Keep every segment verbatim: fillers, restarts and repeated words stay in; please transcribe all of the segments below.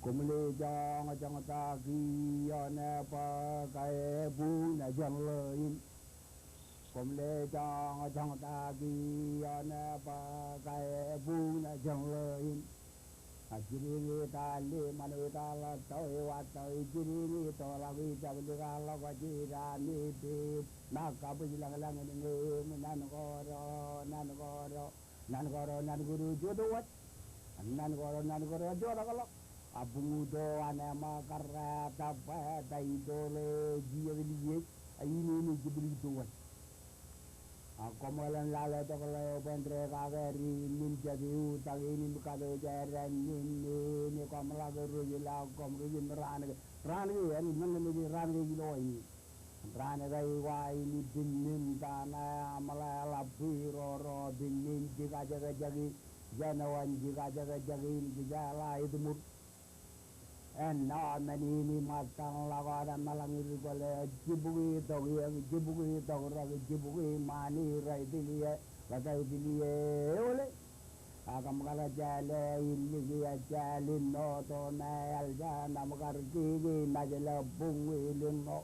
Koṃle joñjoñ ta kiiō ṇe bwe ke buñ jān ḷō in. Koṃle joñjoñ ta kiiō ṇe bwe ke buñ jān ḷō in. A jidiñ ita liṃan ita ḷọk tọk iwat tọk i jidiñ itoḷọk i jablik a ḷọk jidami pip. Ṇa kabwij lañlañ in ñe im nan koro nan koro nan koro nan koro jota waj. Nan koro nan koro jota ḷọk. A buñ uto an ema karrā ta bwe ta itoḷe jijet liej a in in jibwid ito waj. A koṃeḷeḷein lale tok ḷeo bwendre kake ri in im jete u tak in im kato jeren in in koṃ ḷak rej ḷọk koṃ rej im raan ke raan ke en men men raan ke ilo in. Raan ke iwa in ippin in ta ṇe aṃ ḷe ḷap bwe ro ro ippin in jikajekjek in jān eo an jikajekjek in kijeḷā itiṃur. Āinwōt men in iṃōttan ḷọk wōt eṃṃan lañ ri kwōle jibukwi tok iiō jibukwi tok rōk jibukwi ṃaan i rej tiliō ḷōtō i tiliō eole. A kōṃ kar jāle in lik ejāl in ṇo to me eḷ jān aṃ kar kiki mejle buñ iliṇ ṇo.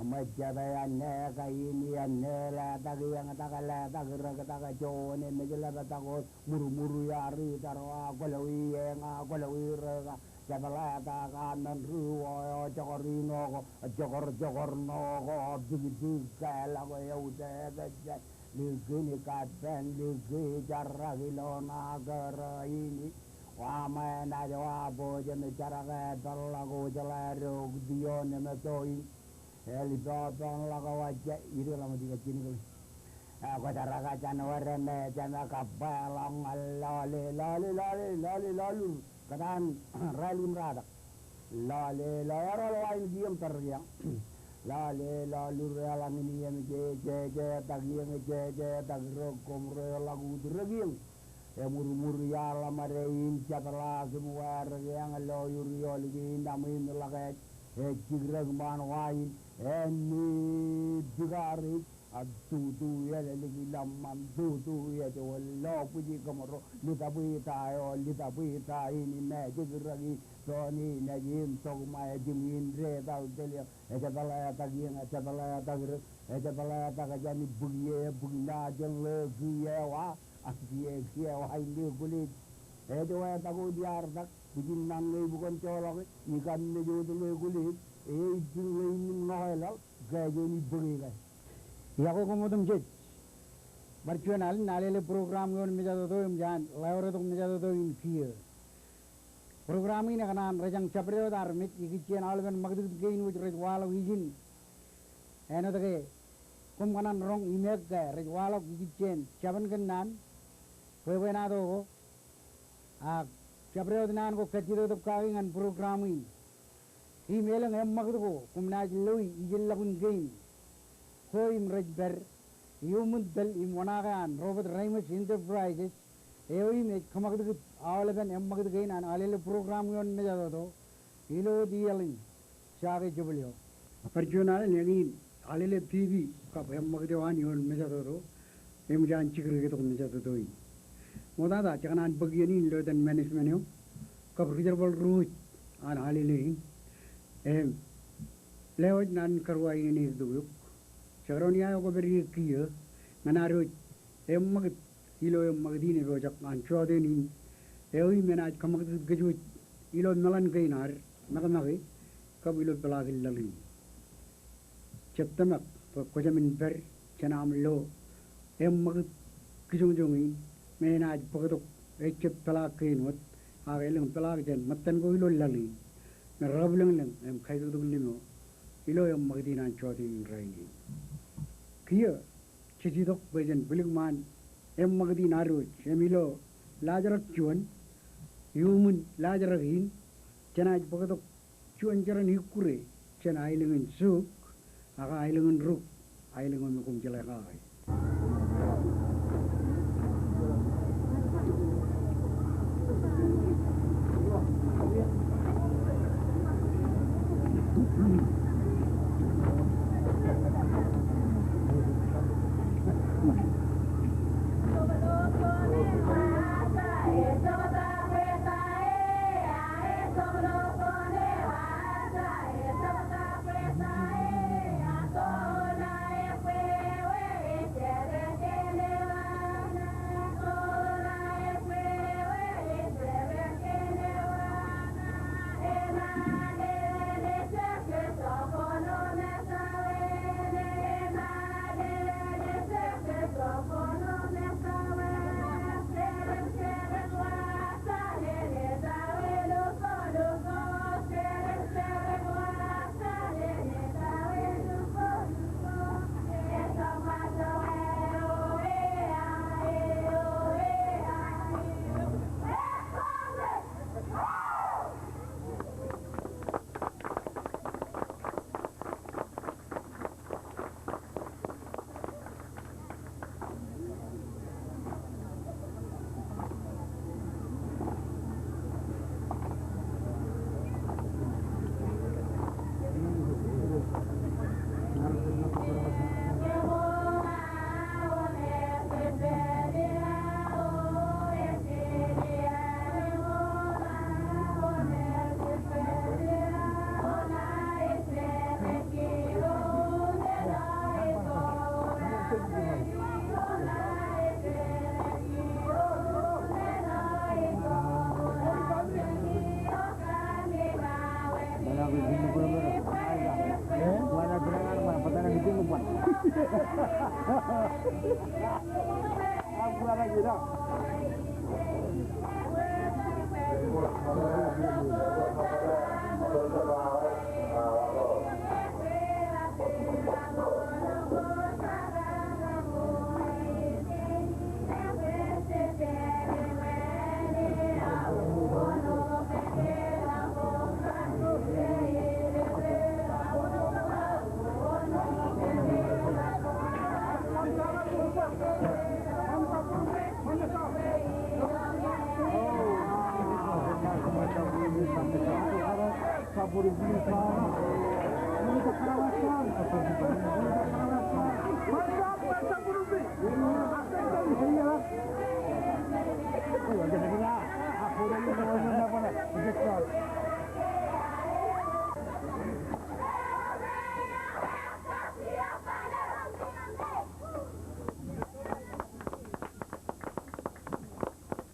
Ṃōjjete āne kain āne letak iiō tak letak rōk tak joñan mejle bōtab wōt murmur iar itar wa kwōlọwi eñ a kwōlọwi rōk a jepḷatak a men ri wō eo jokor ino ko jokor jokor ṇo ko bikdik ke ḷọk eutiej ejāl. Likin kapen liki jarak ilo ṇa kōrā in. Wa ṃōṇōṇō wa bōjjān jarak e peḷḷọk wōjḷā rok tion im to in. Elipepe ḷọk wōjjā ilo ḷaṃōj ikajjien kōn. E kwōjaraka jān wōt ren e jān e kabbeḷọk ñan lale lale lale lale lalur. Kōtaan rālik im ratak. Lale lale eroḷ wa in kiiō im tōre kiiō. Lale lalur eḷaññe in iiō im jeje jetak iiō im jeje jetak rōk koṃ ro ḷọk ut rōk iiō. Emurmur iaḷ ṃōde in jepḷaak im wāwōr eñ lo iolik in aṃ im ḷak ej ej jikrōk ṃaan wa in. Āne bikar ej A tutu ālōlik ilọmṃan tutu ej wōn lo bwij kōmro. Litap ita eo litap ita in im ejik rōk in. Toon in ej im tok ṃae jiṃ in detal tōl eñ. Ejepḷatak iiō ejepḷatak rōk ejepḷatak jān bwij e bwij ṇa jān ḷō kiiō wa. Ak kiiō kiiō wa in ḷe kwōlej. Ej wātak wōt iar tak bwijin ṇañ ṇe ibukōn joḷọk e ikam mej wōt ḷe kwōlej. Ej jiṃ ḷe in im ṇo eḷaḷ ke ej wōn ibōke ke. Iọkwe koṃ otemjej. Bar juon alen, Alele program ioon mejatoto im jaan ḷeo retok mejatoto in kiiō. Program in ekōṇaan rejañ jabdewōt armej ikijjien aolepen ṃakūtkūt kein wōj rej waḷọk ijin. Āinwōt ke koṃ kōṇaan roñ im eok ke rej waḷọk ikijjien jabōn kōnnaan, bwebwenato ko, ak jabdewōt naan ko kajjitōktōk kaki ñan program in. Im elōñ eṃṃakūt ko koṃ naaj loi ijellọkun kein ko im rej pād iuṃwin tōl im wōṇaake an Robert Reimers Enterprises eo im ej kōṃakūtkūt aolepen eṃṃakūt kein an Alele program ioon mejatoto ilo wōt iiaḷ in. Jake jebōl eo. Bar juon alen eñin Alele P B kab eṃṃakūt eo an ioon mejatoto im jaan jikrōkitok mejatoto in. Ṃoktata jekōṇaan bōk iien in ilo etan management eo kab ri jerbal ro wōj an Alele in. Im lewōj naan karuwainene tok eok. Jekdọọn ia eo kwōpād ie kiiō ñan ad wōj eṃṃakūt ilo eṃṃakūt in epojak an jọteen in eo im enaaj kōṃakūtkūt kōj wōj ilo meḷan kein ad ṃakṃake kab ilo peḷaakin laḷ in. Jab tōmak bwe kwō jāmin pād jān aṃ lo eṃṃakūt kijoñjoñ in me enaaj bōktok ejjab peḷaak kein wōt ak elōñ peḷaak jān ṃōttan ko ilo laḷ in me rekabwilōñlōñ im kaitoktok limo ilo eṃṃakūt in an jọteen in rainin. Kiiō jej itok bwe jen bwilikṃaan eṃṃakūt in ad wōj im ilo laajrak juon iuṃwin laajrak in jenaaj bōktok juon jeran ikkure jān aelōñ in Chuuk ak aelōñ in Ruk, aelōñ eo me koṃ jeḷā kake.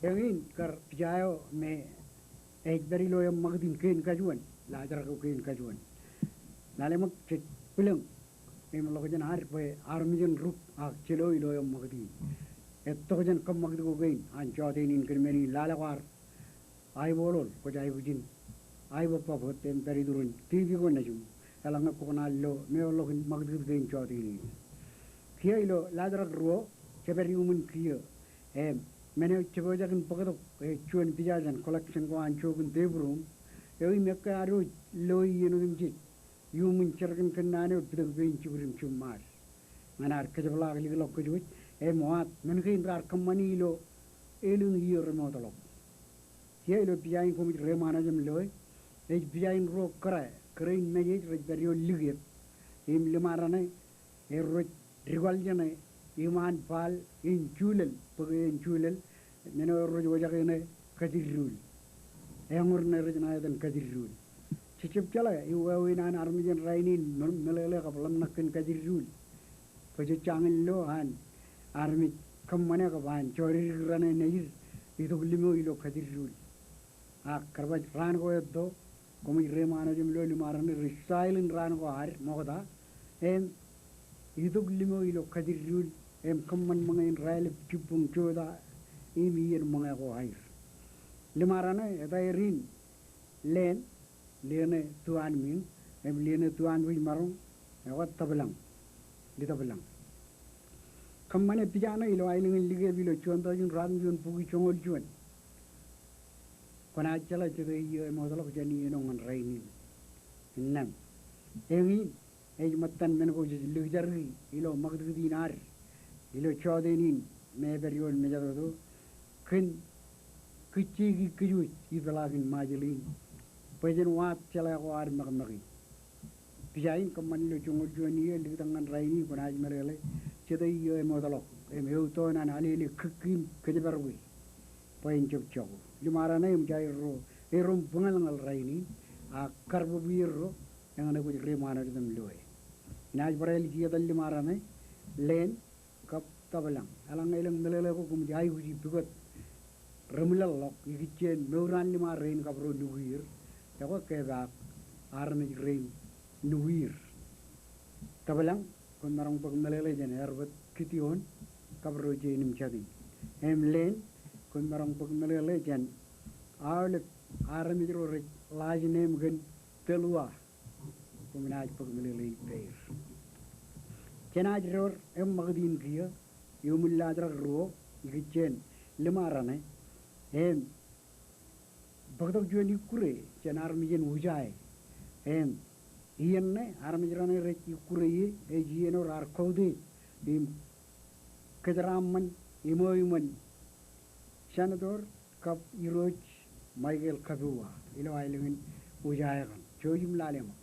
Eñin kar pija eo me ej pād ilo eṃṃakūt in kein kajuon, laajrak eo kein kajuon. Lale ṃōk jej bwilōñ im ḷọk jān ad bwe armej en rūk ak jelo ilo eṃṃakūt in. Ettok jān kōṃṃakūt ko kein an jọteen in kōn men in, lale kwaar aiboḷoḷ kwōj aikuj in aibōbba bōt im pād iturin TV ko nejiṃ eḷaññe kwō kōṇaan lo meoḷọk in ṃakūtkūt kein jọteen in. Kiiō ilo laajrak ruo, jepād iuṃwin kiiō. Im men eo jepojak in bōktok ej juon pija jān collection ko an jook in tebūroṃ eo im ekkā ad wōj lo iien otemjej iuṃwin jerkōn kōnnaan eo pitōk pein jibwid im jiṃṃaad. Ñan ad kōjepḷaak likḷọk kōj wōj im waad men kein raar kōṃṃani ilo elōñ iiō remootḷọk. Kiiō ilo pija in koṃij reiṃaan wōj im loe, ej pija in ruo kōrā, kōrā in mejej rej pād ioon likep. Im liṃaraṇe erro rej dikwaḷ jāne iṃaan bal in julel, bōk in julel, men eo erro rej wōjake ṇe kajidduul. Eñour ṇe rej ṇa etan kajidduul. Jejjab jeḷā iwāween an armej in rainin me-, meḷeḷe kab ḷōmṇak kōn kajidduul. Bwe jej jañin lo an armej kōṃṃane kab an jodikdik raṇe nejid itok limo ilo kajidduul. Ak kar baj raan ko etto, koṃij reiṃaan wōj im lo liṃaraṇe rej silent raan ko ad ṃokta, im itok limo ilo kajidduul, im kōṃṃan ṃōñā in raelep jibboñ jota, im iien ṃōñā ko aer. Liṃaraṇe etaer in Len, Lene Tuanmiiñ, im Lene Tuanbwijmaroñ, ekwe Tōblañ, Litōblañ. Kōṃṃane pija ṇe ilo aelōñ in likep ilo juon tọujin ruatimjuon bukwi joñoul juon. Kwōnaaj jeḷā jete iiō emootḷọk jān iien eo ñan rainin. Innām. Eñin ej ṃōttan men ko jej likjarki ilo ṃakūtkūt in ad ilo jọteen in me epād ioon mejatoto kōn kijjeki kōj wōj ipeḷaakin Ṃajeḷ in bwe jen waad jeḷā ko ad ṃakṃaki. Pija in kōṃṃan ilo joñoul juon iiō liktak ñan rainin, kwōnaaj meḷeḷe jete iiō emootḷọk im eutiej an alele kūkkien kōjparok e bwe en jab jako. Liṃaraṇe eṃōj aerro, erro im bōñalñal rainin, ak kar bōbwierro eñṇe kwōj reiṃaan wōj im loe. Inaaj barāinwōt etan liṃaraṇe, Len kab Tōblañ. Eḷaññe elōñ meḷeḷe ko koṃij aikuji pukot reṃwilaḷḷọk ikijjien mour an liṃa rein kab ro nukier, ekwe kepaak armej rein nukier. Tōblañ, kwōn maroñ bōk meḷeḷe jān Erbōt Gideon kab ro jein im jatin. Im Len, kwōn maroñ bōk meḷeḷe jān aolep armej ro rej last name kōn Telua. Koṃ naaj bōk meḷeḷe ippāer. Jenaaj door eṃṃakūt in kiiō iuṃwin laajrak ruo ikijjien liṃaraṇe. Im bōktok juon ikkure jān armej in Ujae. Im iien ṇe armej raṇe rej ikkure ie ej iien eo raar kautiej im kōjeraaṃṃan im eo iṃōn Senator kab Irooj Michael Kabua ilo aelōñ in Ujae kaṇ. Jouj im lale ṃōk.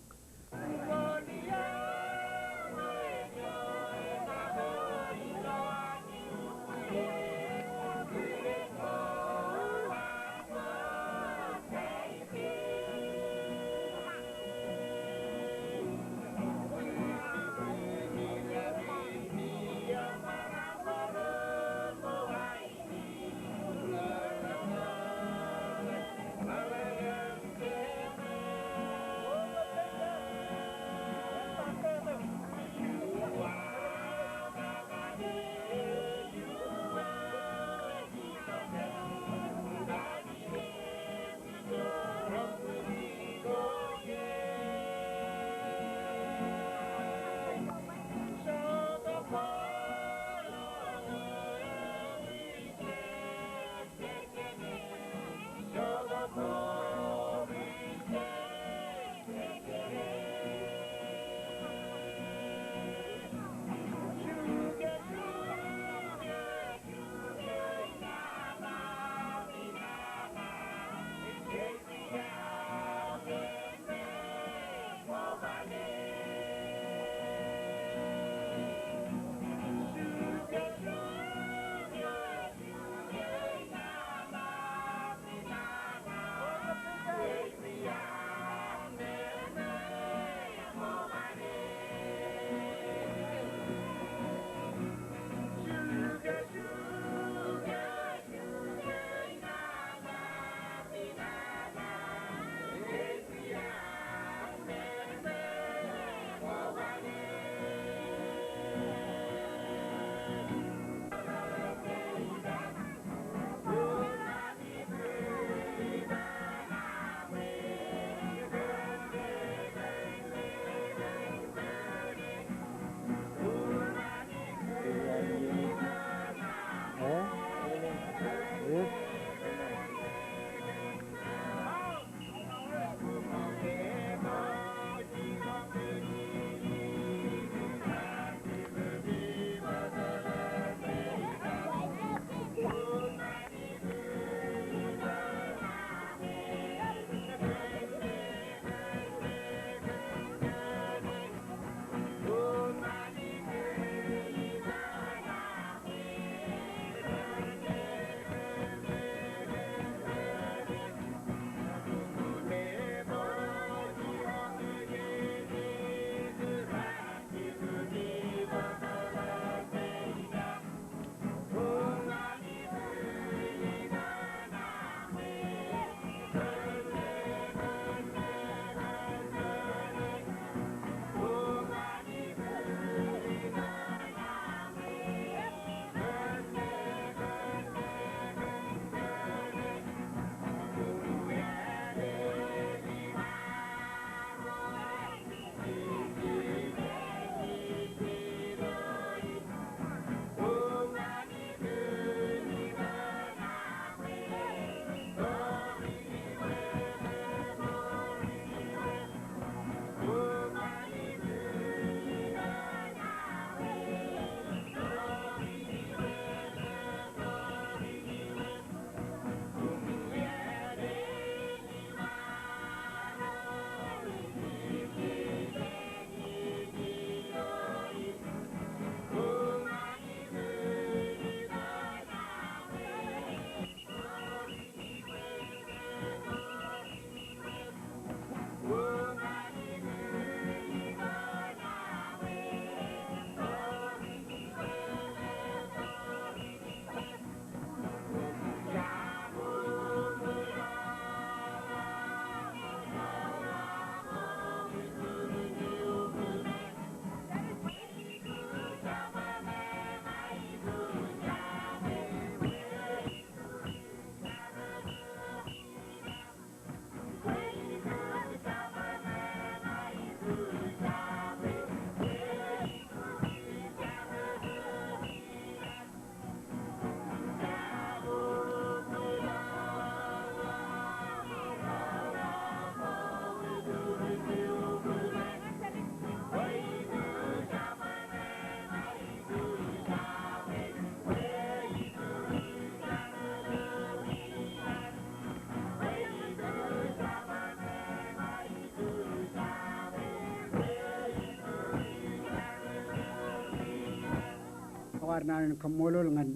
Kar naan in kaṃṃoolol ñan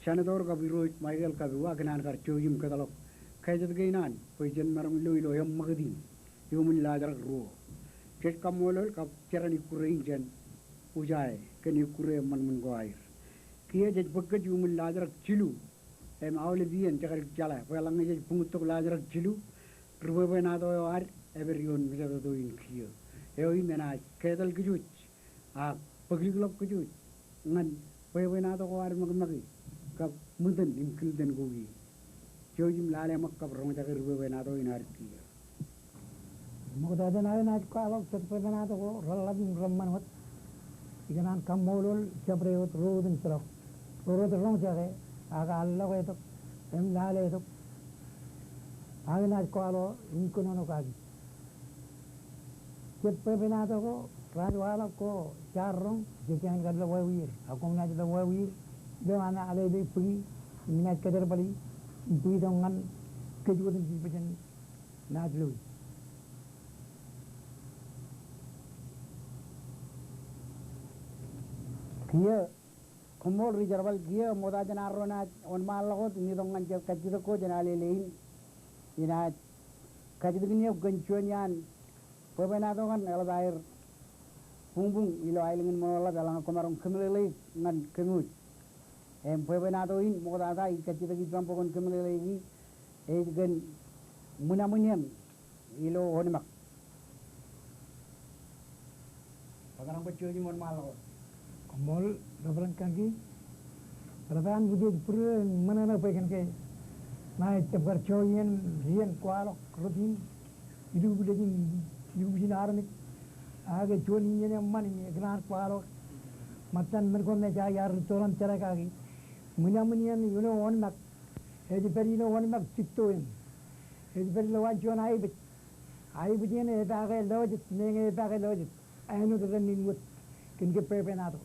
Senator kab Irooj Michael Kebiwa kōn an kar jouj im kōtḷọk kajjitōk in an bwe jen maroñ lo ilo eṃṃakūt in iuṃwin laajrak ruo. Jej kaṃṃoolol kab jeran ikkure in jān Ujae kōn ikkure ṃōṇōṇō ko aer. Kiiō jej bōk kōj iuṃwin laajrak jilu im aolep iien jekar jeḷā bwe eḷaññe jej buñuttok laajrak jilu, ri bwebwenato eo ad epād ioon mejatoto in kiiō. Eo im enaaj ketal kōj wōj ak bōklikḷọk kōj wōj ñan bwebwenato ko ad makmake kab ṃōttan im kiltan ko ie. Jouj im lale ṃōk kab roñjake ri bwebwenato in ad kiiō. Ṃokta jān aō naaj kwaḷọk jet bwebwenato ko reḷap im reṃṃan wōt. Ikōṇaan kaṃṃoolol jabdewōt ro wōt im ejjeḷọk ro wōt roñjake ak allọketok im laletok. Ak inaaj kwaḷọk im kōnono kaki. Jet bwebwenato ko raaj waḷọk ko jaar roñ, jej jañin kar lo wāween. Ak koṃ naaj lo wāween ilo an alepe bōki im inaaj kōjerbali im bwitok ñan kōj wōt im jej bōk jān naaj loi. Kiiō, koṃṃool ri jerbal. Kiiō ṃokta jān arro naaj wōnṃaanḷọk wōt im itok ñan jet kajjitōk ko jān Alele in. Inaaj kajjitōk in eok kōn juon iaan bwebwenato kaṇ eḷap aer buñbuñ ilo aelōñ in Ṃaḷoeḷap. Eḷaññe kwōmaroñ kōmeḷeḷeik ñan kōmwōj. Im bwebwenato in ṃoktata ij kajjitōk ippaṃ bwe kwōn kōmeḷeḷeiki, ej kōn ṃwinamwin eṇ ilo Wōnṃak. Kwōmaroñ bwe jouj im wōnṃaanḷọk wōt. Koṃṃool, Reverend Kanki. Eḷap an wūjej būruō ṃōṇōṇō bwe kōn ke ṇa ij jab kar jọiien ri iien kwaḷọk rot in, ilubdej in, ilubdej in armej. Ak juon iien eṃṃan im ikōṇaan kwaḷọk ṃōttan men ko me jaar rūttoḷọk im jeḷā kaki. Ṃwinamwin eṇ ilo Wōnṃak. Ej pād ilo Wōnṃak jitto eṇ. Ej pād ilowaan juon aebōj. Aebōj eṇ epaake lọjet, meñe epaake lọjet, āinwōt ren in wōt kōn ke bwebwenato.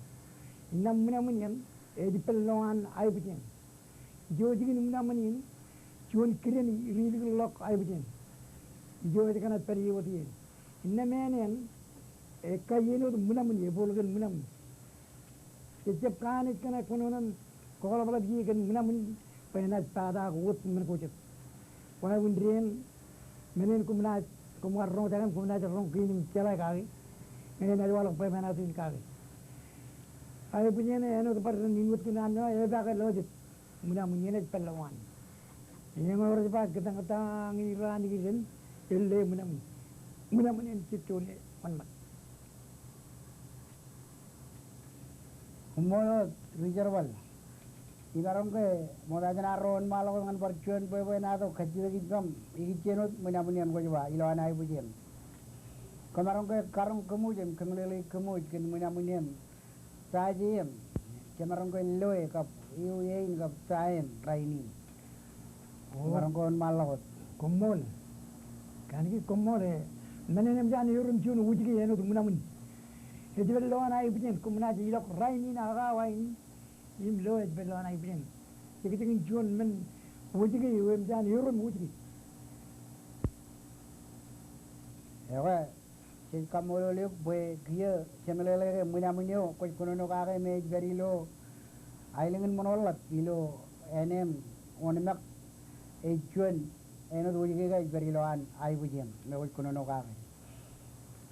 Innām ṃwinamwin eṇ ej pād ilowaan aebōj eṇ. Ijo jikin ṃwinamwin in, juon kiden ej ri likūtḷọk aebōj eṇ. Ijo ej kōṇaan pād ie wōt ie. Innām eṇ eṇ, ekkā āinwōt ṃwinamwin, ebooḷ kōn ṃwinamwin. Jej jab kanooj kōṇaan kōnono im koḷapḷọk ie kōn ṃwinamwin bwe enaaj pata ak wōt men ko jet. Wāween deen, men eṇ koṃ naaj, koṃ kar roñjake im koṃ naaj roñ kein im jeḷā kake. Ñe enaaj waḷọk bwebwenato in kake. Aebōj eṇ āinwōt bar ren in wōt kōn an eo epaake lọjet. Ṃwinamwin eṇ ej pād ilowaan. Eñin eo rej ba kōtōñtōñi raan ikijjien, ej lo ṃwinamwin. Ṃwinamwin eṇ jitto eṇ Wōnṃak. Koṃṃool wōt ri jerbal. Imaroñ ke ṃokta jān arro wōnṃaanḷọk wōt ñan bar juon bwebwenato kajjitōk ippaṃ ikijjien wōt ṃwinamwin eṇ kwōj ba ilowaan aebōj eṇ. Koṃaroñ ke karoñ kōmwōj im kōmeḷeḷeik kōmwōj kōn ṃwinamwin eṇ. Saje eṇ, jemaroñ ke loe kab ewi eṇ kab ta eṇ rainin. O. Jemaroñ ke wōnṃaanḷọk wōt. Koṃṃool. Kaniki koṃṃool e. Men eṇ eṃōj an erom juon wōjke āinwōt ṃwinamwin. Ej pād ilowaan aebōj eṇ, koṃ naaj ilọk rainin ak awa in im lo ej pād ilowaan aebōj eṇ. Jekjekin juon men wōjke eo eṃōj an erom wōjke. Ekwe. Jej kaṃṃoolol eok bwe kiiō jemeḷeḷe ke ṃwinamwin eo kwōj kōnono kake me ej pād ilo aelōñ in Ṃaḷoeḷap ilo āne in Wōnṃak ej juon āinwōt wōjke ke ej pād ilowaan aebōj eṇ me kwōj kōnono kake.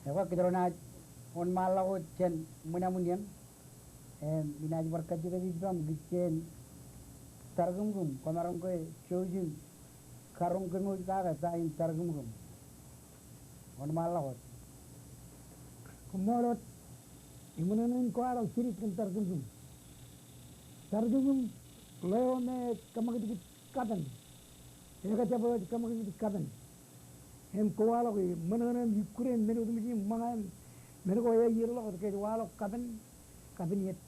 Ekwe kōjro naaj wōnṃaanḷọk wōt jān ṃwinamwin eṇ. Im inaaj bar kajjitōk ippaṃ ikijjien Tarkūmkūm, kwōmaroñ ke jouj im karoñ kōmwōj kake ta in Tarkūmkūm. Wōnṃaanḷọk wōt. Koṃṃool wōt. Iṃōṇōṇō in kwaḷọk jidik kōn Tarkūmkūm. Tarkūmkūm ḷeo me ej kōṃakūtkūt kapen. Ekajjab eo ej kōṃakūtkūt kapen. Im kwaḷọk e ṃōṇōṇō im ikkure im men otemjej im ṃōñā im men ko eaier ḷọk ke ej waḷọk kapen, kapen iet.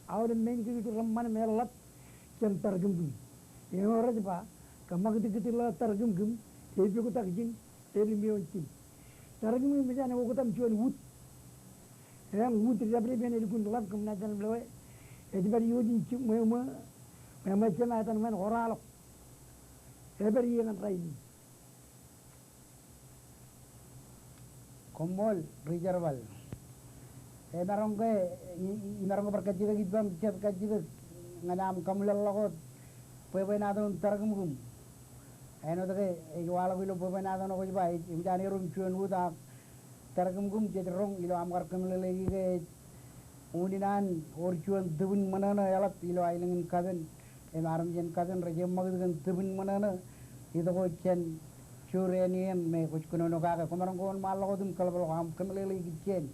Aolep men kūtkūt reṃṃan im eḷap jān Tarkūmkūm. Eñeo rej ba, kōṃakūtkūt ḷeo Tarkūmkūm, epoktak ijin, elōñ eoon jin. Tarkūmkūm eṃōj an oktam juon ut. Eñ ut dāpdep eṇ elukkuun ḷap kōm naaj jān loe. Ej pād iiō ijin jimṃweo, ṃweo, ṃweo ejjab etan ṃan oraḷọk. Epād ie ñan rainin. Koṃṃool ri jerbal. Emaroñ ke, i, i, imaroñ ke bar kajjitōk ippaṃ, jet kajjitōk ñan aṃ kaṃṃoolol wōt bwebwenato in Tarkūmkūm. Āinwōt ke ej waḷọk ilo bwebwenato in kwōj ba, ej, eṃōj an erom juon wōt ak Tarkūmkūm jej roñ ilo aṃ kar kōmeḷeḷeiki ke ej unin an wōr juon tūpin ṃōṇōṇō eḷap ilo aelōñ in Kapen. Im armej in Kapen rej eṃṃakūt kōn tūpin ṃōṇōṇō. Itok wōt jān jure āne in me kwōj kōnono kake. Kwōmaroñ ke wōnṃaanḷọk wōt im kaḷapḷọk aṃ kōmeḷeḷeiki jān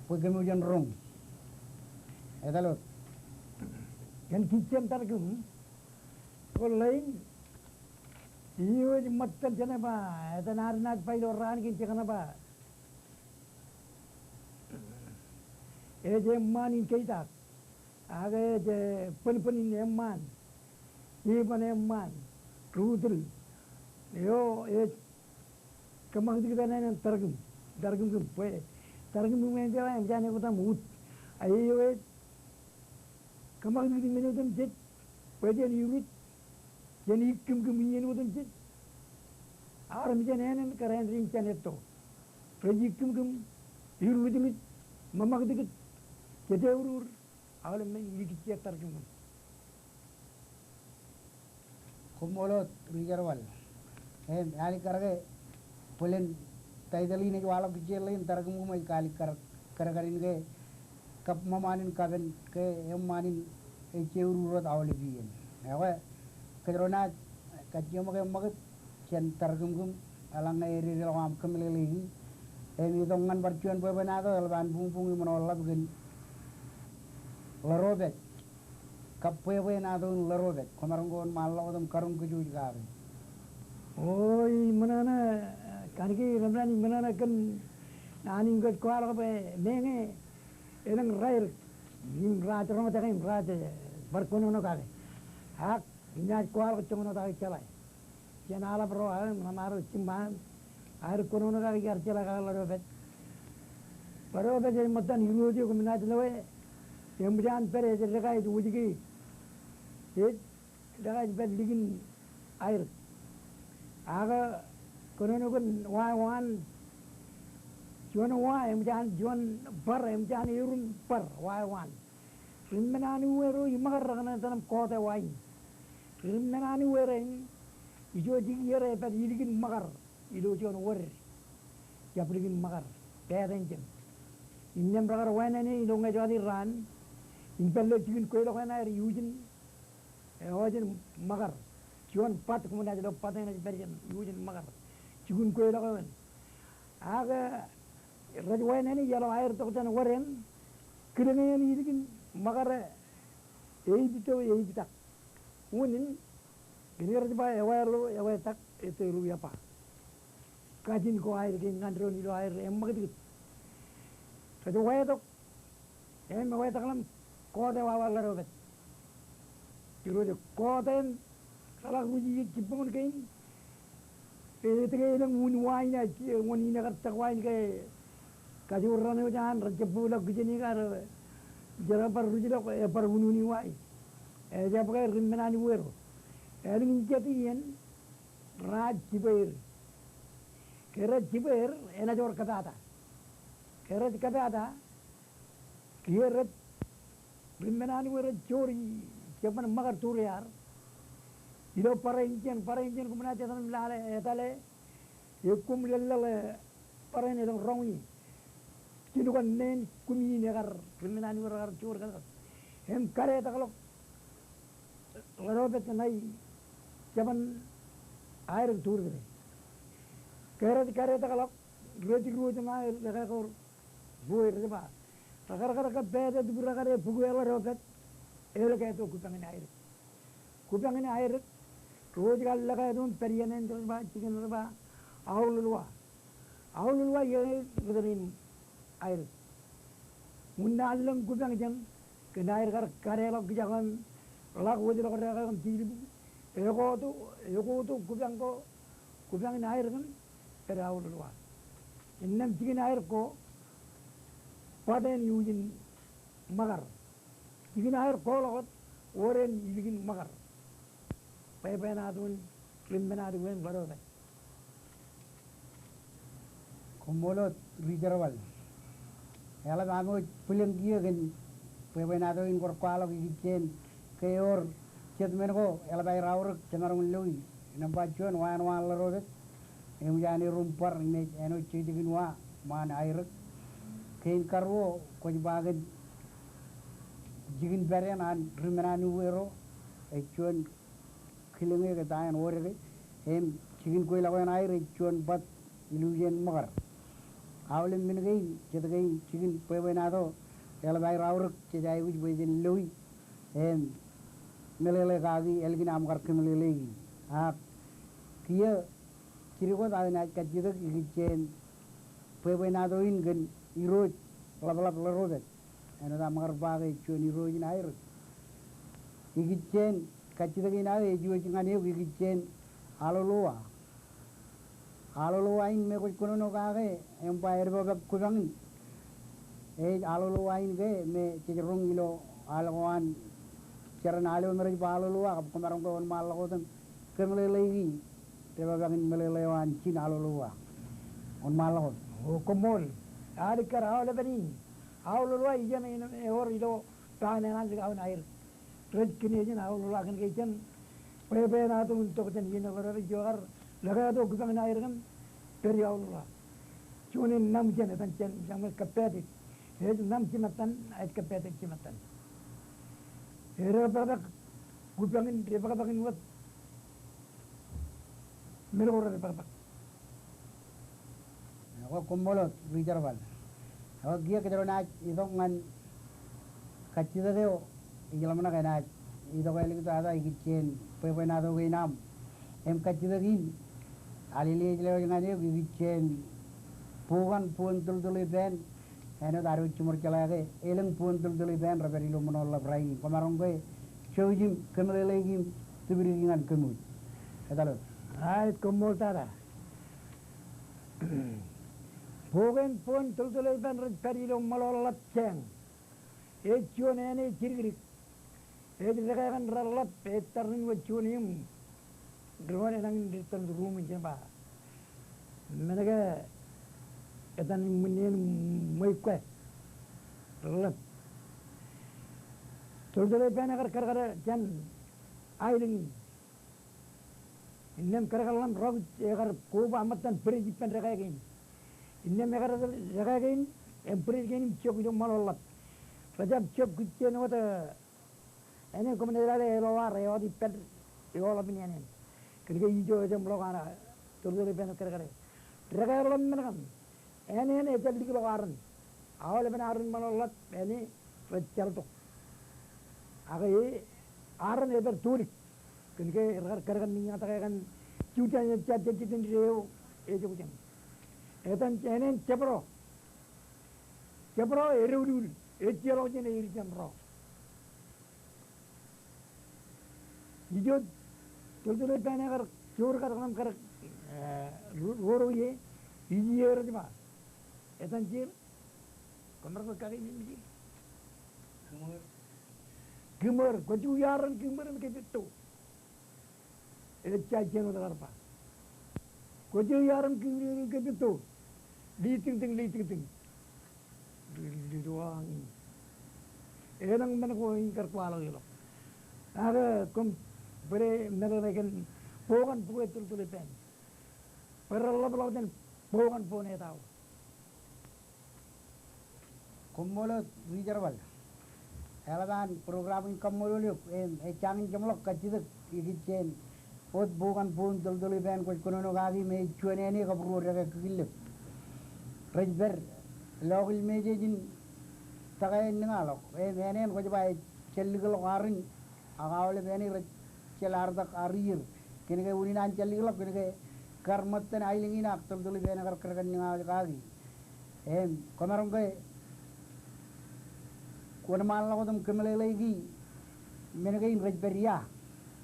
bwe kōmij roñ. Etal wōt. Kōn kijjien Tarkūm ko ḷein, iiō ej ṃōttan jān ba, etan ad naaj ba ilo raan kein jekōṇaan ba ej eṃṃaan in keitaak. Ak ej, e, bōnbōn in eṃṃaan. Eban eṃṃaan. Rūtūl. Eo ej kōṃakūtkūt āne in Tarkūm. Tarkūmkūm. Bwe Tarkūmkūm eṇ jeḷā eṃōj an ekwōtaṃ ut. A eo ej kōṃakūtkūt men otemjej bwe jen iruj, jen ikkūmkūm iien otemjej. Armej eṇ eṇ kar āindein jān etto. Rej ikkūmkūm, irujruj, ṃōṃakūtkūt, jeteurur, aolep men ilikijje Tarkūmkūm. Koṃṃool wōt Ri Jerbal. Im alikkar ke bōlen taitōl in ej waḷọk kijjien ḷein, Tarkūmkūm ej kaalikkar kadkad in ke kab ṃōṃaan in Kapen ke eṃṃaan in ej jeurur wōt aolep iien. Ekwe, kōjro naaj kajjioñ ṃōk eṃṃakūt jān Tarkūmkūm eḷaññe ededeḷọk aṃ kōmeḷeḷeiki. Im itok ñan bar juon bwebwenato eḷap an buñbuñ im ṇoḷḷap kōn Ḷōrōpād kab bwebwenato in Ḷōrōpād. Kwōmaroñ ke wōnṃaanḷọk wōt im karuñ kōj kake. O, ij ṃōṇōṇō, kaṇe ke ij ṃōṇōṇō kōn naan in kwōj kwaḷọk bwe meñe elōñ raelōñ im raaj roñjake im raaj, e, bar kōnono kake. Ak inaaj kwaḷọk joñan wōt aō jeḷā. Jān aḷap ro aō, ṇamaro jiṃṃa, aer kōnono kake iar jeḷā kake Ḷōrōpād. Ḷōrōpād ej ṃōttan irooj eo kōm naaj loe, eṃōj an pād ej dekā ej wōjke. Ej dekā ej pād likin aer. Ak kōnono kōn wa eo an, juon wa, eṃōj an juon bar, eṃōj an erom bar, wa eo an. Ri ṃōṇōṇō eo ro iṃōkar rekōṇaan etan im kọọte wa in. Ri ṃōṇōṇō eo ro in, ijo jikier epād ilikin ṃōkar, ilo juon wōd. Jab likin ṃōkar, pāāt eṇ jān. Innām rekar wānāne ilo ñe jọteen raan, im pād ilo jikin kweilọk eṇ aer iujin, e, eo jān ṃōkar. Juon bat, kōm naaj lo bat eṇ ej pād jān, iujin ṃōkar. Jikin kweilọk eo eṇ. Ak, e, rej wānāne iaḷ eo aer tok jān wōd eṇ, kilōñ eṇ ilikin ṃōkar, e, eipto, eiptak. Unin, kōn ke rej ba ewaḷọk, ewetak, etōru, epa. Kajin ko aer kein ñan doon ilo aer eṃṃakūtkūt. Rej wetok, im ewetak ḷọk im kọọte wawa Ḷōrōpād. Irooj kọọte im reḷak ruj iiō jibboñōn kein. Etke elōñ un wa in, e, wōn in ekar tak wa in ke kajoor raṇ eo an rej jab bōkḷọk kijenōk, ak rej bar ruj ḷọk, e, bar ununi wa in. Ejab ke ri ṃōṇōṇō eo ro. Elōñ jet iien raaj jibweer. Ke rej jibweer, enaaj wōr kōpata. Ke rej kōpata, kiiō rej, ri ṃōṇōṇō eo rej joor i, jeban ṃōkar turiar. Ilo barāinwōt jān, barāinwōt jān kōm naaj etal im lale, etale, ekkuṃ lōḷḷōḷ, e, barāinwōt elōñ roñ in. Jino kōn neen kumi in ekar, ri ṃōṇōṇō eo rekar joor kōn. Im kadetak ḷọk Ḷōrōpād ṇae jeban aer turiar. Ke rej kadetak ḷọk, rej diwōj ṇae, rej kōkōr. Bwe rej ba, rekar kar kōpād tūbrakar e bukwe Ḷōrōpād, elōk eto kupañ in aer. Kupañ in aer, rej kar lōk eto im pād iien eṇ rej ba, jikin rej ba, Aolol wa. Aolol wa iien rej tōl in aer. Unin an lōñ kupañ jān, kōn aer kar kadeḷọk kijakan, ḷak wōjḷọk dekā kōn jilbū, ekoto, ekoto kupañ ko, kupañ in aer kōn, pād Aolol wa. Innām jikin aer ko, bat eṇ iujin ṃōkar. Jikin aer ko ḷọk wōt, wōr eṇ ilikin ṃōkar. Bwebwenato in, ri ṃōṇōṇō eo en Ḷōrōpād. Koṃṃool wōt Ri Jerbal. Eḷap aṃ wōj bwilōñ kiiō kōn bwebwenato in kwaḷọk ikijjien ke ewōr jet men ko eḷap aer aorōk jemaroñ in loe. Nōṃba juon, waan, waan ḷadodet. Eṃōj an erom bar im ej āinwōt jekjekin wa ṃaan aerōk. Kein karuo kwōj ba kōn jikin pād eṇ an ri men an uwe ro, ej juon kilōñ eō ke ta eṇ, odeke, im jikin kweilọk eṇ aer ej juon bat ilju jān ṃōkar. Aolep men kein, jet kein jikin bwebwenato eḷap aer aorōk jej aikuj bwe jen loe im meḷeḷe kaki ālikin aṃ kar kōmeḷeḷeiki. Ak kiiō jidik wōt aō naaj kajjitōk ikijjien bwebwenato in kōn irooj ḷapḷap ḷadodet. Āinwōt aṃ kar ba ke juon irooj in aerōk. Ikijjien kajjitōk in aō ej wōj ñan eok ikijjien alolowa. Alolowa in me kwōj kōnono kake im ba edepakpak kupañ in. Ej alolowa in ke me jej roñ ilo al ko an jeran al eo me rej ba alolowa, kab kwōmaroñ ke wōnṃaanḷọk wōt im kōmeḷeḷeiki edepakpak in meḷeḷe eo an jin alolowa. Wōnṃaanḷọk wōt. O, koṃṃool. Alikkar, aolepen in alolowa ijeṇ in ewōr ilo ba eṇ an lik aō naaj aer. Rej kine jān alolowa kōnke jān bwebwenato in tok jān iien eo rej kar leketo kupañ in aer kōn pād ilo alolowa. Juon in ṇam jān etan jān, jān kōppādik. Ej ṇam jimattan, ej kōppādik jimattan. Edepakpak kupañ in, edepakpak in wōt men ko redepakpak. Ekwe, koṃṃool wōt, Ri Jerbal. Ekwe, kiiō kōjro naaj itok ñan kajjitōk eo, ij ḷōmṇak enaaj itok āliktata ikijjien bwebwenato kein aṃ. Im kajjitōk in, alele ej lewōj ñan eok ikijjien bukan buon tōltōl ippān, āinwōt ad wōj jiṃor jeḷā ke elōñ buon tōltōl ippān rej pād ilo ṃōṇōḷḷap rainin. Kwōmaroñ ke jouj im kōmeḷeḷeiki im tipdiki ñan kōm wōj. Etal wōt. Aa, ej koṃṃool tata. Bukan buon tōltōl ippān rej pād ilo ṃōḷoḷḷap jeañ. Ej juon āne jidikdik. Ej dekā kōn reḷḷap, ej tar in wōt juon im doon enañin ri tōn ruuṃ in jen ba. Men ke etan in ṃwinneen ṃweiukwe. Reḷḷap. Tōltōl ippān ekar kadkad jān aelōñ in. Innām kadkad ḷọk rọọl ekar koba ṃōttan bwidej ippān dekā kein. Innām ekar dekā kein, im bwidej kein im jok ilo ṃōḷoḷḷap. Rejjab jok kijjien wōt, āne koṃwin jeḷā ke eḷoar eọtipād eoḷapin āne eṇ. Kōnke ijo ejjeḷọk an tōltōl ippān kadkad. Dekā ḷọk men kaṇ. Āne eṇ ejjab likḷọk arran. Aolepen arran ṃōḷoḷḷap āne rej jeḷtok. Ak e arran ej pād tulik. Kōnke rekar kadkad ñan dekā kaṇ. Juon jān jejjet in eo ejjab jān. Etan āne eṇ jebro. Jebro eddoulul. Ejjeḷọk jān eir jān ro. Ijo tōltōl ippān ekar joor kadkad im kar, eh, ro-, roro ie, ij iiō rej ba. Etan jeḷ, kwōmaroñ ke kake im ej jeḷ. Kiṃōr. Kiṃōr, kwōj juon iarran kiṃōr im kepetto. Ejja jān wōt kar ba. Kwōj juon iarran kiṃōr im kepetto. Litiñtiñ, litiñtiñ. Lituañ. Elōñ men ko in kar kwaḷọk ilo. Ak koṃ bōle meḷeḷe kōn bukan bukan tōltōl ippān. Bwe reḷḷap ḷọk jān bukan buon etao. Koṃṃool wōt Ri Jerbal. Eḷap an program in kaṃṃoolol eok, im ejjañin jeṃḷọk kajjitōk ikijjien wōt bukan buon tōltōl ippān kwōj kōnono kaki me ej juon āne kab ruo dekā kikillep. Rej pād lọkil mejej in tōkā eo eṇ ña ḷọk, im āne eṇ kwōj ba ejjab likḷọk arran, ak aolep āne rej jeḷā artak ar iier. Kōnke unin an ejjab likḷọk, kōnke kar ṃōttan aelōñ in ak tōltōl ippān ekar kadkad ñan kaki. Im kwōmaroñ ke wōnṃaanḷọk wōt im kōmeḷeḷeiki men kein rej pād ia.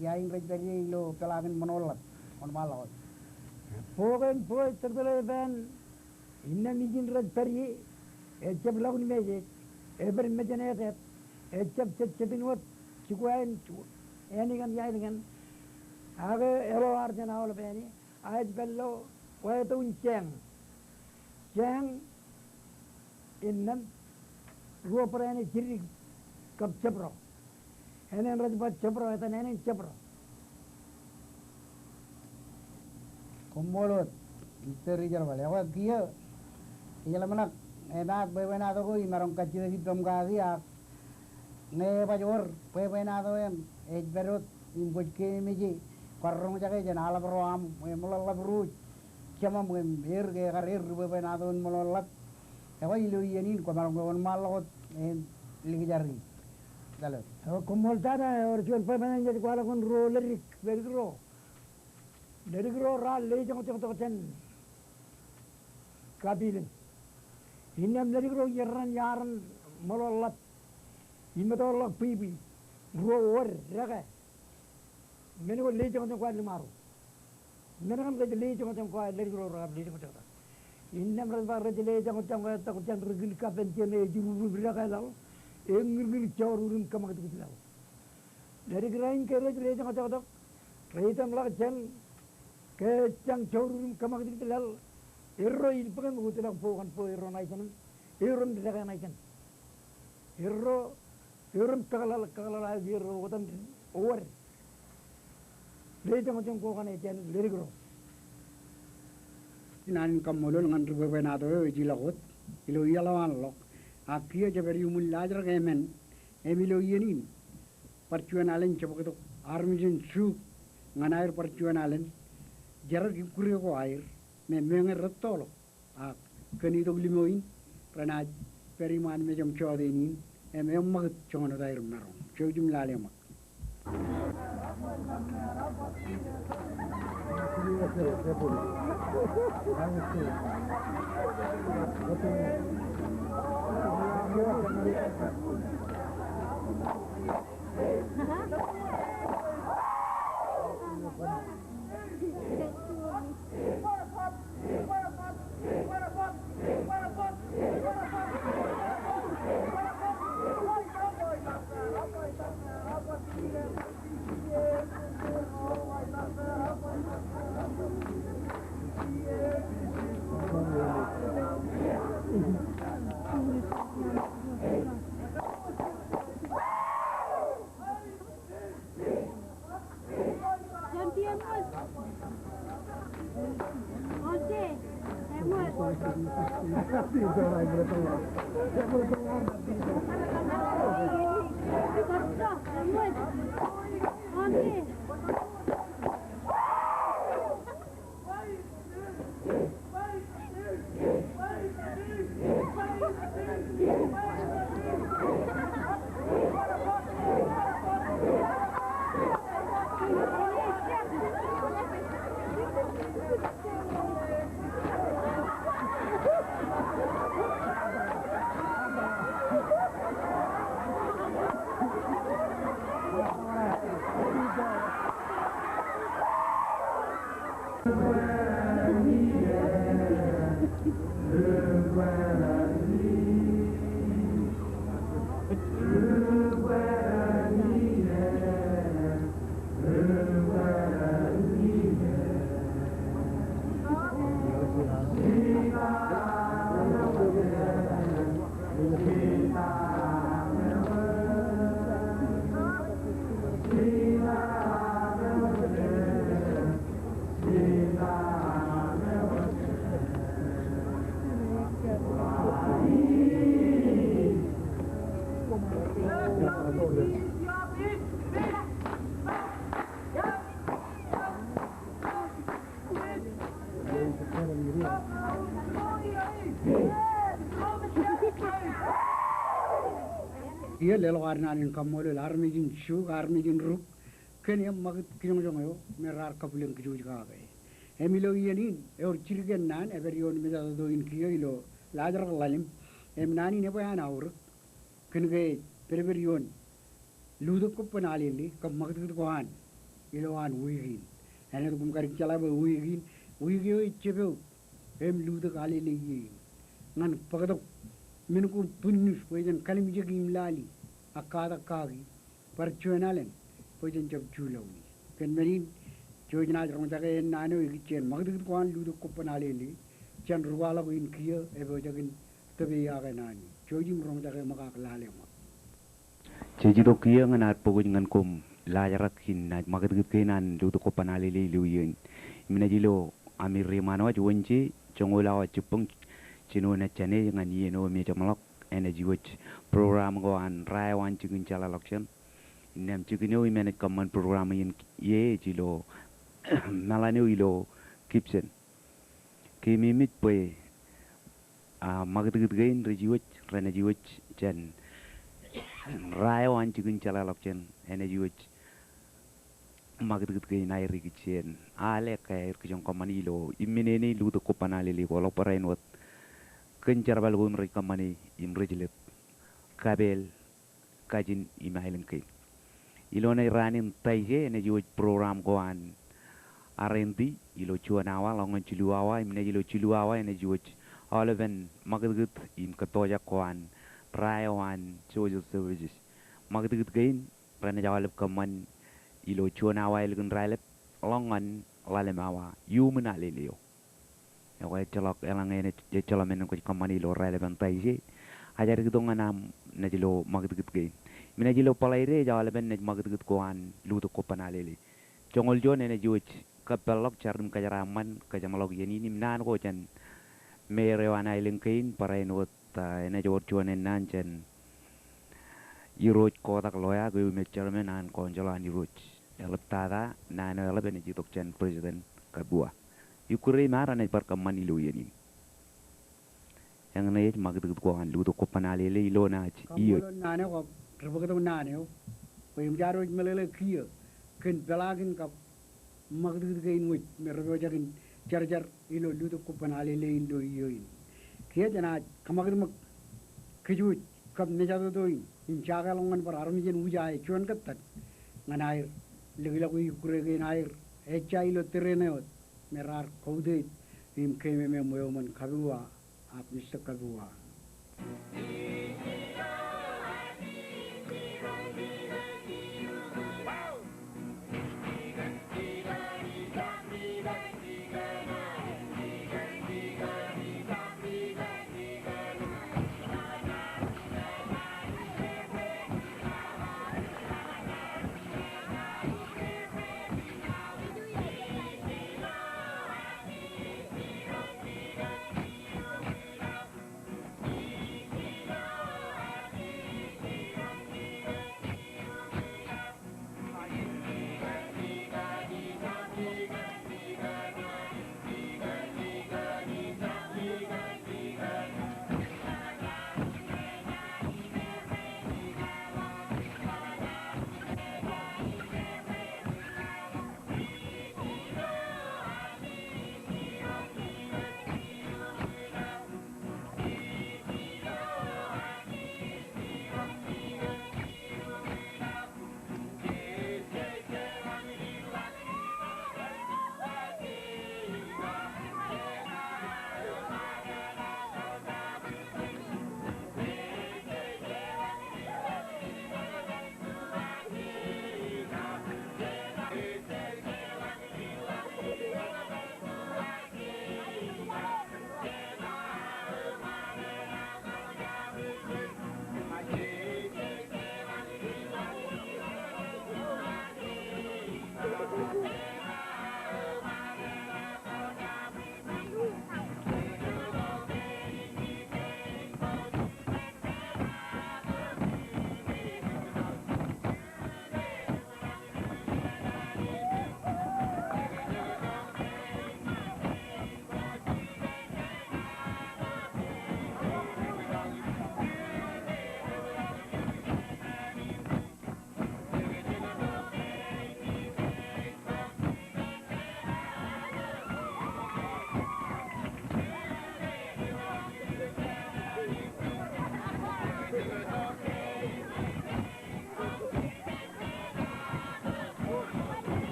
Ia in rej pād ie ilo peḷaakin ṃōṇōḷḷap. Wōnṃaanḷọk wōt. Bukan buon tōltōl ippān. Innām ijin rej pād ie, ejjab lọkil mejej, epād mejān eteet, ejjab jejjet in wōt, jikuwa in, āne kaṇ iaelōñ eṇ. Ak eḷoar jān aolep āne, a ej pād ilo wāween jeañ. Jeañ, innām, Ruo bōd āne jidik kab jebdọ. Āne rej ba jebdọ, etan āne jebdọ. Koṃṃool wōt, Mister Ijerbal. Ekwe kiiō, ij ḷōmṇak, emaat bwebwenato ko imaroñ kajjitōk ippaṃ kaki ak ñe ebaj wōr bwebwenato eṇ ej pād wōt im kwōj keememej e, kwaar roñjake jān aḷap ro aṃ, eṃ ḷōḷḷap ruj, jemam im er ke ekar er ri bwebwenato in ṃōḷōḷḷap. Ekwe ilo iien in kwōmaroñ ke wōnṃaanḷọk wōt im likjari. Dalot. Ekwe koṃṃool tata, ewōr juon bwebwenato in ej kwaḷọk in ruo ledik, ledik ro. Ledik ro raar lejoñjoktok jān kapilōñ. Innām ledik ro iar raṇ iar ṃōḷoḷḷap im ettoḷọk bwibwi. Ruo wōd dekā. Men ko lejoñjoñ ko aer limaro. Men kaṇ rej lejoñjoñ ko aer, ledik ro raar lejoñjoktok. Innām rej ba rej lejoñjoñ ko aer tok jān ri kilkapin jān ejrurup dekā laḷ, eñilñil joorur im kōṃakūtkūt laḷ. Ledik raṇ ke rej lejoñjoktok, rej tōmḷọk jān ke ejjañ joorur im kōṃakūtkūt laḷ, erro ilbōk im wōtlọk bōk an bōk erro ṇa ijeṇ, erro im dekā ṇa ijeṇ. Erro, erro im kakōḷḷaḷ, kakōḷḷaḷ aō erro otemjej wōd. Lejoñjoñ ko kaṇe jān ledik ro. Naan in kaṃṃoolol ñan ri bwebwenato eo ej ilọk wōt ilo iaḷ eo an ḷọk. Ak kiiō jepād iuṃwin laajrak emān, im ilo iien in bar juon alen jebōktok armej in Chuuk ñan aer bar juon alen jerkakure ko aer me meñe rettoḷọk. Ak kōn itok limo in renaaj pād iṃaan mejaṃ jọteen in im eṃṃakūt joñan wōt aer maroñ. Jouj im lale ṃōk. Kiiō leḷọk ad naan in kaṃṃoolol armej in Chuuk, armej in Ruk, kōn eṃṃakūt kijoñjoñ eo me raar kabwilōñ kōj kake. Im ilo iien in, ewōr jidik ennaan epād ioon mejatoto in kiiō ilo laajrak ḷalem, im naan in ebwe an aorōk, kōn ke pedped ioon lutōk ko bōn Alele kab ṃakūtkūt ko an ilo an wiik in. Āinwōt koṃ kar jeḷā bwe wiik in, wiik eo ej jepok im lutōk Alele ie in ñan bōktok men ko bwinnūs bwe jen kalimjeki im lali ak katak kaki bar juon alen bwe jen jab juḷọki. Kōn men in, jouj naaj roñjake ennaan eo ikijjien ṃakūtkūt ko an lutōk ko bōn Alele jān ri kwaḷọk in kiiō epojak in tōpeyake naan in. jouj im roñjake ṃōk ak lale ṃōk. Jej itok kiiō ñan ad bōk wōj ñan koṃ laajrak in naaj ṃakūtkūt kein an Lutōk Kobban Alele ilo iiō in. Im naaj ilo amir ri ṃaan wōj Wōnje, joñoul awa jibboñ, jino naaj jāne ñan iien eo me jeṃḷọk, enaaj iwōj program ko an Ra eo an jikin jeḷāḷọkjeṇ. Innām jikin eo im enaaj kōṃṃan program in ie ej ilo meḷan eo ilo Gibson. Keememej bwe, a, ṃakūtkūt kein rej iwōj, renaaj iwōj jān Ra eo an jikin jeḷāḷọkjeṇ, enaaj iwōj ṃakūtkūt kein aer ikijjien al eo ke aer kijoñ kōṃṃani ilo imminene in Lutōk Kobban Alele ko ḷọk barāinwōt kōn jerbal ko im rej kōṃṃane im rej lep kapeel, kajin im aelōñ kein. Ilo ṇe raan in Taije enaaj iwōj program ko an R and D ilo juon awa ḷọk ñan jilu awa, im naaj ilo jilu awa enaaj iwōj aolepen ṃakūtkūt im kōttoojak ko an Ra eo an Social Services. Ṃakūtkūt kein renaaj aolep kōṃṃan ilo juon awa ālikin raelep ḷọk ñan ḷalem awa iuṃwin Alele eo. Ekwe ejjeḷọk eḷaññe enaaj, ejjeḷọk men in kwōj kōṃṃane ilo raelepen Taije, ajri itok ñan aṃ naaj ilo ṃakūtkūt kein. Im naaj ilo Bōḷaide ej aolepen naaj ṃakūtkūt ko an Lutōk Kobban Alele. Joñoul juon enaaj iwōj kōppeḷḷọk jar im kōjeraaṃṃan kōjeṃḷọk iien in im naan ko jān mayor eo an aelōñ kein barāinwōt, a, enaaj wōr juon ennaan jān Irooj Kotak Loeak eo im ej chairman an council an Irooj. Eḷap tata, naan eo eḷap enaaj itok jān President Kabua. Ikkure im ad enaaj bar kōṃṃan ilo iien in. Eñṇe ej ṃakūtkūt ko an Lutōk Kobban Alele ilo naaj iiō. Kaṃṃoolol naan eo kab ri bōktok naan eo. Bwe im jaar wōj meḷeḷe kiiō kōn peḷaakin kab ṃakūtkūt kein wōj me rej pojak in jarjar ilo Lutōk Kobban Alele in ilo iiō in. Kiiō jenaaj kōṃakūt ṃōk kōj wōj kab nejatoto in im jakeḷọk ñan bar armej in Wūjae juon kōttat ñan aer likjlọk ikkure kein aer ejja ilo tōre ṇe wōt me raar kautiej im keememej ṃweo ṃōn Kabua ak Mista Kabua.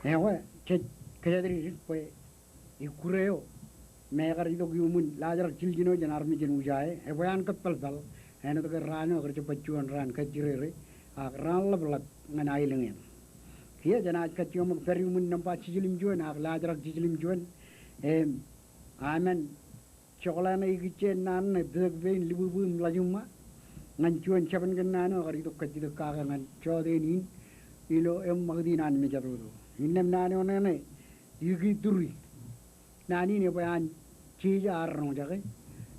Ekwe, jej kōjatdikdik bwe ikkure eo me ekar itok iuṃwin laajrak jiljino jān armej in Wūjae, ebwe an kōppelpel, āinwōt ke raan eo ekar jab ba juon raan kajjirere, ak raan ḷapḷap ñan aelōñ in. Kiiō jenaaj kajjioñ ṃōk pād iuṃwin nōṃba jiljilimjuon, ak laajrak jiljilimjuon, Im, amen. Jokḷā ṇe ikijjien naan ṇe pejak pein libwibwi im ḷajimṃa ñan juon jabōn kōnnaan eo ekar itok kajjitōk kake ñan jọteen in ilo eṃṃakūt in an mejatoto. Innām naan eo ṇe ṇe ikituri. Naan in ebwe an jeje ad roñjake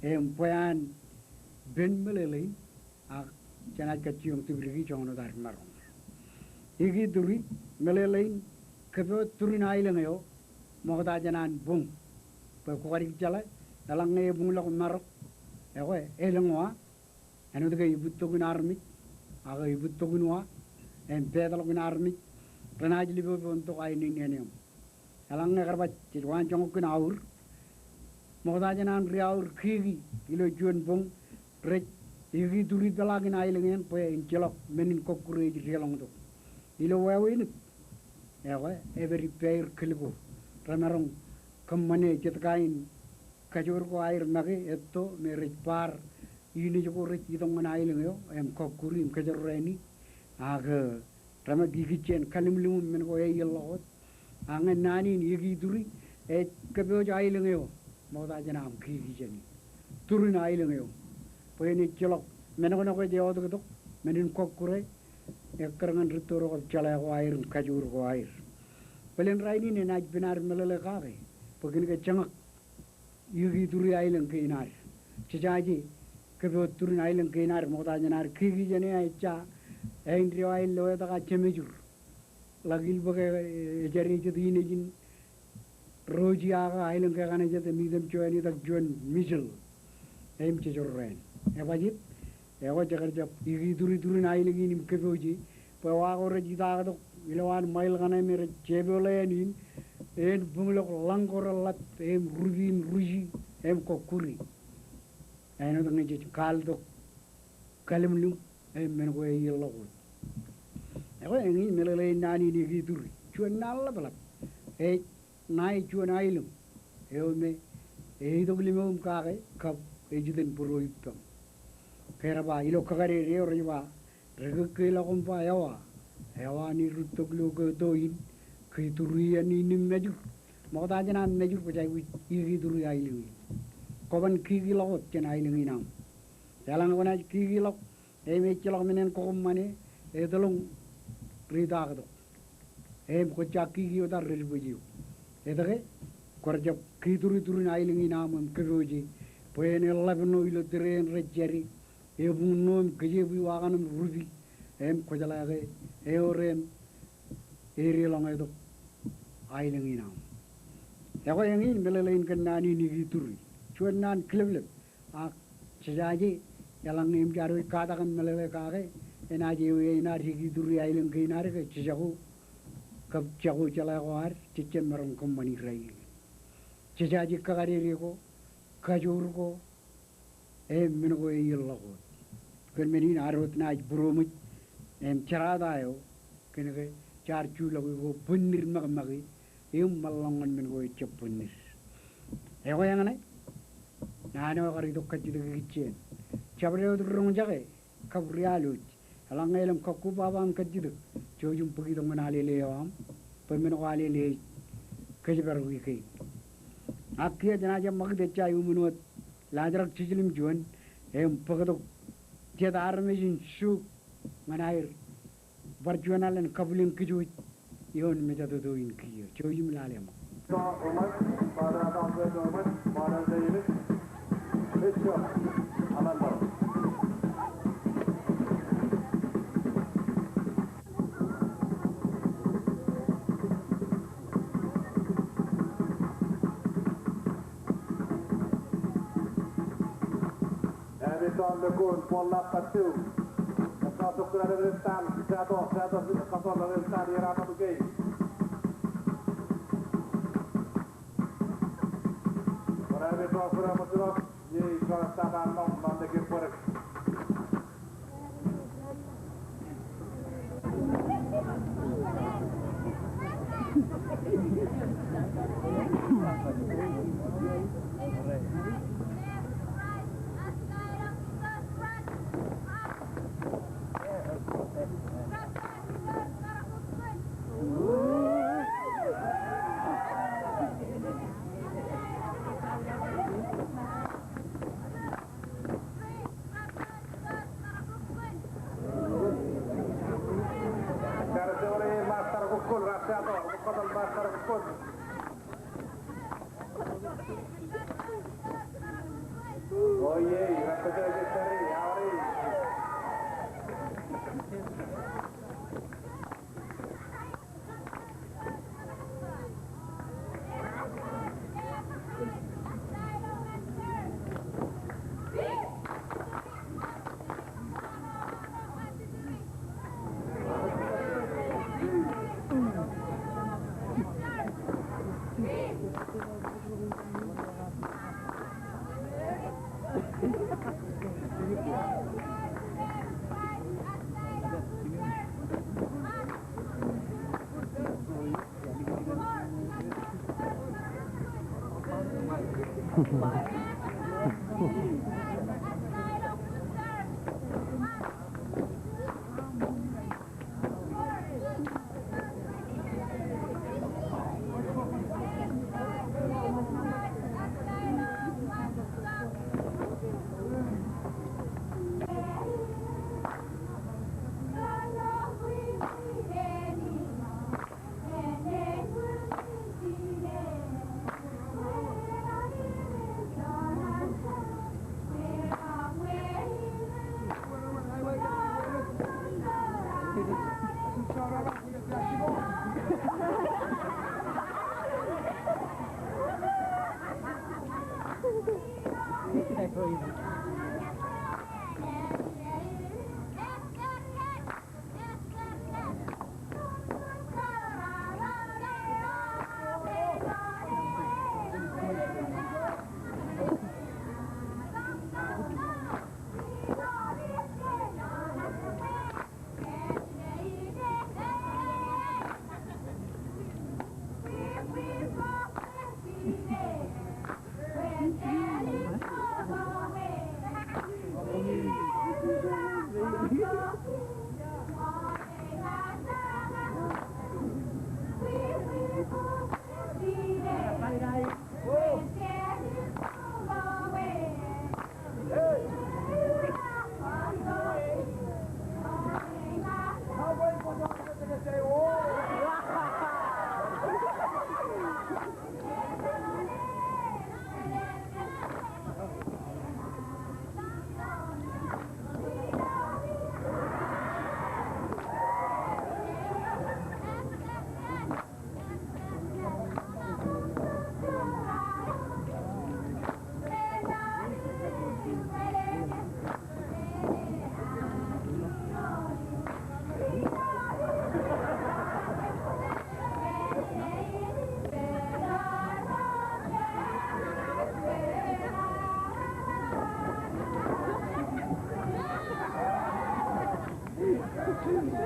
im bwe an pen meḷeḷein. Ak jenaaj kajjioñ tipdiki joñan wōt ad maroñ. Ikituri, meḷeḷein kōpooj turin aelōñ eo ṃokta jān an boñ. Bwe kwō kar jeḷā, eḷaññe ebuñḷọk marok, ekwe elōñ wa, āinwōt ke ibūttokin armej, ak ibūttokin wa, im peetlọkin armej, renaaj lipopontok aenōṃṃan. Eḷaññe kar ba jej waan joñak kōn aur, ṃokta jān an ri-aur kiki ilo juon boñ, rej ikituri peḷaakin aelōñ eṇ bwe en ejjeḷọk men in kọkkure ej deḷọñtok. Ilo wāween ṇe, ekwe, epād ippāer kōl ko, remaroñ kōṃṃane jet kain kajoor ko aer make etto me rej bar inij ko rej itok ñan aelōñ eo im kọkkure im kōjorrāāni. Ak remek ikijjien kalimlimum men ko eiienḷọk wōt. Ak ñe naan in ikituri, ej kōpooj aelōñ eo ṃokta jān aṃ kiki jāne. Turin aelōñ eo. Bwe en ejjeḷọk men ko ṇe ko ej eotiktok, men in kọkkure, ekkar ñan rūtto ro kab jeḷā ko aer im kajoor ko aer. Bōlen rainin enaaj pen ad meḷeḷe kake, bwe kōn ke jeñak ikituri aelōñ kein ad. Jejaje kōpooj turin aelōñ kein ad ṃokta jān ad kiki jāne, ejja āindeeo aer lo etak ak jemejur. Ḷak ilbōk e, ejade jet inejin roji ak aelōñ ke kaṇe jet im item juon itak juon mijel. Im jejorrāān. Ebajjeet, ekwe jekar jab ikituri turin aelōñ in im kōpooje, bwe wa ko rej itaaktok ilowaan ṃail kaṇe me rej jepoḷean in, en buñḷọk ḷañ ko reḷap, im rupi im ruji, im kọkkure. Āinwōt ñe jej kaltok kalimlim, im men ko eiienḷọk wōt. Ekwe eñin meḷeḷein naan in ikituri. Juon naan ḷapḷap. Ej ṇae juon aelōñ eo me eitok limoḷ im kake kab ej iten būruo ippaṃ. Ke rej ba ilo kakadede eo rej ba, rekōkkeḷọk im ba ewa, ewa ṇe rūttok lo ke to in, ke ituri iien in im mājur. Ṃokta jān an mājur kwōj aikuj ikituri aelōñ in. Kwōban kikiḷọk wōt jān aelōñ in aṃ. Eḷaññe kwōnaaj kikiḷọk im ejjeḷọk men en kwō kōṃṃane, etelōñ ri-itaaktok. Im kwōj ja kiki wōt ad rej bōj eok. Etke? Kwō rej jab kituri turin aelōñ in aṃ im kōpooje bwe en eḷḷap ṇo ilo tōre eṇ rej jade, ebuñ ṇo im kōjepwi wa kaṇ im rupi, im kwō jeḷā ke ewōr im edeḷọñetok aelōñ in aṃ. Ekwe eñin meḷeḷein kōn naan in ikituri. Juon naan kileplep. Ak jejaje, eḷaññe im jad wōj katak im meḷeḷe kake, enaaj ewi eṇ ad ikituri aelōñ kein ad ke jejako, kab jako jeḷā ko ad, jejjab maroñ kōṃṃani rainin. Jejaje kakadede ko, kajoor ko, im men ko eiienḷọk wōt. Kōn men in ad wōt naaj būroṃōj im jerata eo, kōnke jaar juḷọk iko bōnnid ṃakṃake im ṃōḷḷọk ñan men ko ejjab bōnnid. Ekwe eñṇe, naan eo ekar itok kajjitōk ikijjien. Jabdewōt ri-roñjake kab ri-alooj, eḷaññe elōñ kọkkure baba aṃ kajjitōk, jouj im bōk itok ñan alele eo aṃ, bwe men ko alele ej kōjparok ikein. Ak kiiō jenaaj ṃakūt ejja iuṃwin wōt laajrak jiljilimjuon im bōktok jet armej in Chuuk ñan aer bar juon alen kabwilōñ kōj wōj ioon mejatoto in kiiō. Jouj im lale ṃōk.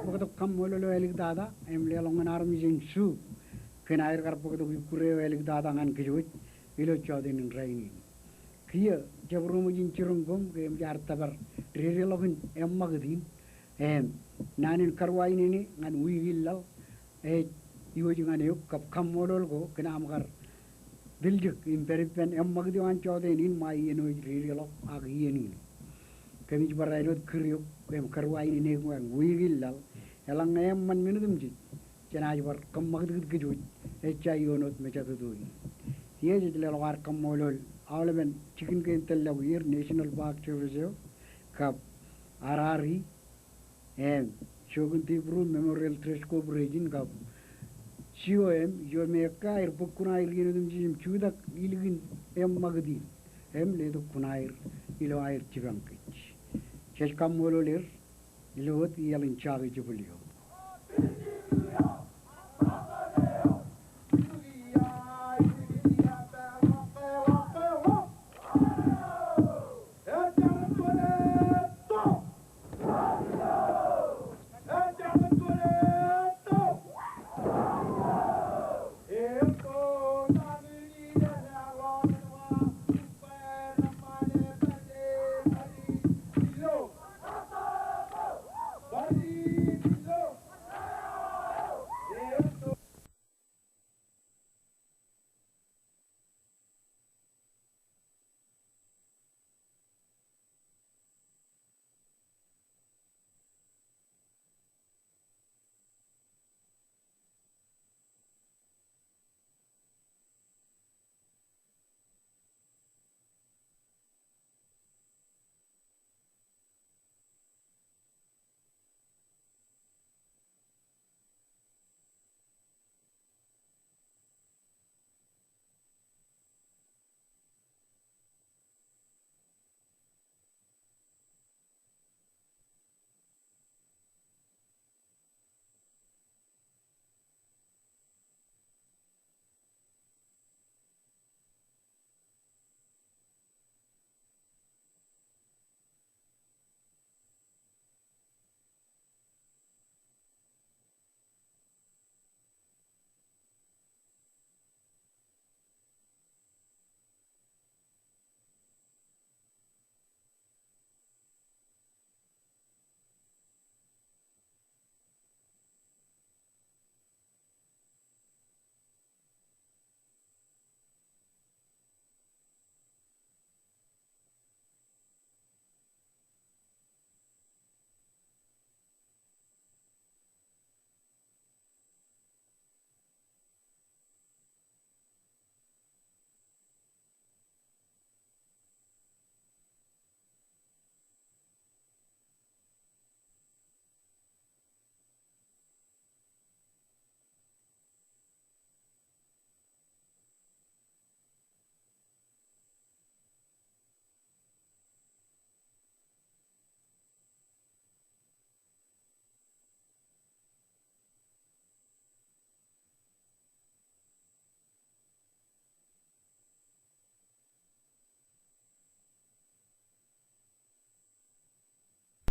Bōktok kaṃṃoolol eo āliktata im leḷọk ñan armej in Su kōn aer kar bōktok ikkure eo āliktata ñan kōj wōj ilo jọteen in rainin. Kiiō jabdewōt ṃōj in jiroñ koṃ ke eṃōj ad tōpar dedeḷọkin eṃṃakūt in. Im naan in karuwainene ñan wiik in laḷ ej iwōj ñan eok kab kaṃṃoolol ko kōn aṃ kar tiljek im pād ippān eṃṃakūt eo an jọteen in ṃae iien eo ej dedeḷọk ak iien in. Kōmij bar āinwōt kūr eok im karuwainene eok ñan wiik in laḷ, eḷaññe eṃṃan men otemjej jenaaj bar kōṃṃakūtkūt kōj wōj ejja ioon wōt mejatoto in. Iiō jej leḷọk ad kaṃṃoolol aolepen jikin kein tōllọk ier National Park Service eo kab R R E im Joachim deBrum Memorial Trust Corporation kab C O M eo me ekkā aer bōk kuṇaer iien otemjej im jutak ilikin eṃṃakūt in im letok kuṇaer ilo aer jipañ kōj. Jej kaṃṃoolol er ilo wōt iaḷ in Jake Jebel eo.